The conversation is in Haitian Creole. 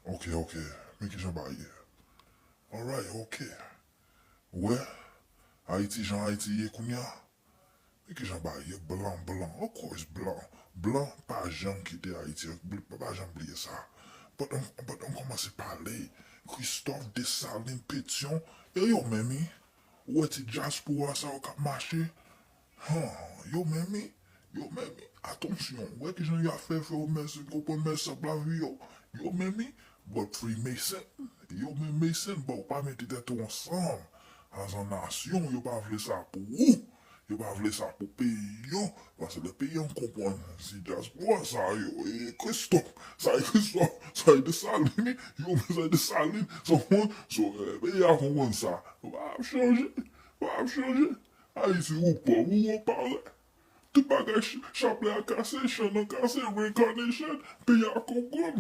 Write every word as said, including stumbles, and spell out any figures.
Ok, ok. Men kijan bagay ye. Alright, ok. Ou wè, Ayiti, jan Ayiti ye kounye a. Men kijan bagay ye, blan, blan. Of course, blan. Blan pa janm kite Ayiti. Bl- Pa janm bliye sa. But m, but m kòmanse pale. Christophe, Desalin, Petyon, e yo menm, wi. Ou wè ti dyaspora sa yo k ap mache? Han, yo menm, wi. Yo menm, wi. Atansyon, ou wè kijan yo ap fè, fè yo mèsi, konprann mèsi ap lavi yo. Yo menm, wi. But Freemason, yo menm Mason, bon, ou pa mete tèt ou ansanm. As a nasyon, yo pa vle sa pou ou. Yo pa vle sa pou peyi yo. Paske lè peyi an konprann, si dyaspora sa yo, e Christophe, sa e Christophe, sa e Desalin, yo menm sa e Desalin, sa konprann, so, eh, peyi a konprann sa. Yo pa ap chanje, yo pa ap chanje. Ayiti, ou pòv, ou pare. Tout bagay, ch- chaplè a kase, chenn nan kase, reincarnation, peyi a konprann.